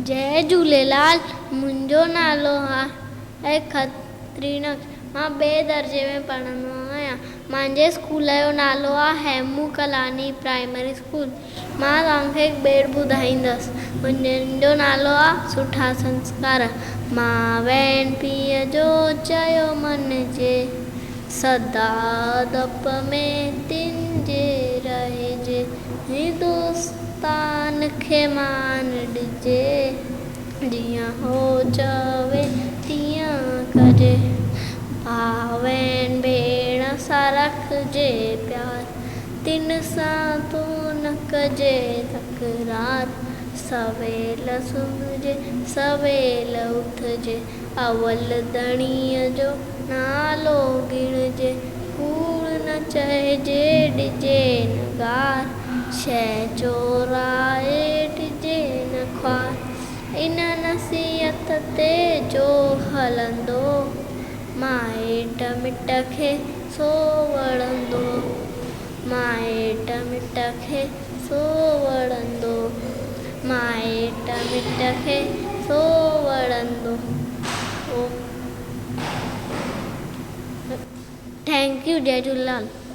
جئي جهوليلال منهنجو نالو آهي کترينڪ مان ٻئي درجي ۾ پڙهندو آهيان منهنجي اسڪول جو نالو آهي هيمون ڪالاڻي پرائمري اسڪول مان توهان کي هڪ ٻيڙ ٻڌائيندس منهنجو نالو آهي سٺا سنسڪار ماءُ ڀيڻ پيءُ جو چيو مڃجي سدا ادب ۾ تن جي رهجي هندستان کي مان ڏجي جيئن هو چوي تيئن ڪجي ڀاءُ ۽ ڀيڻ سان رکجي پيار تن سان تون نه ڪجي تڪرار سويل سمهجي سويل اٿجي اول ڌڻيءَ جو نالو ڳڻجي ڪوڙ نه چئجي ڏجي نه گار شيءِ چورائي ڏجي نه خوار ان نصيحت تي جو هلندو مائٽ مٽ کي سو وڻندو مائٽ مٽ کي سو وڻندو مائٽ مٽ کي سو وڻندو thank you Jai Jhulelal.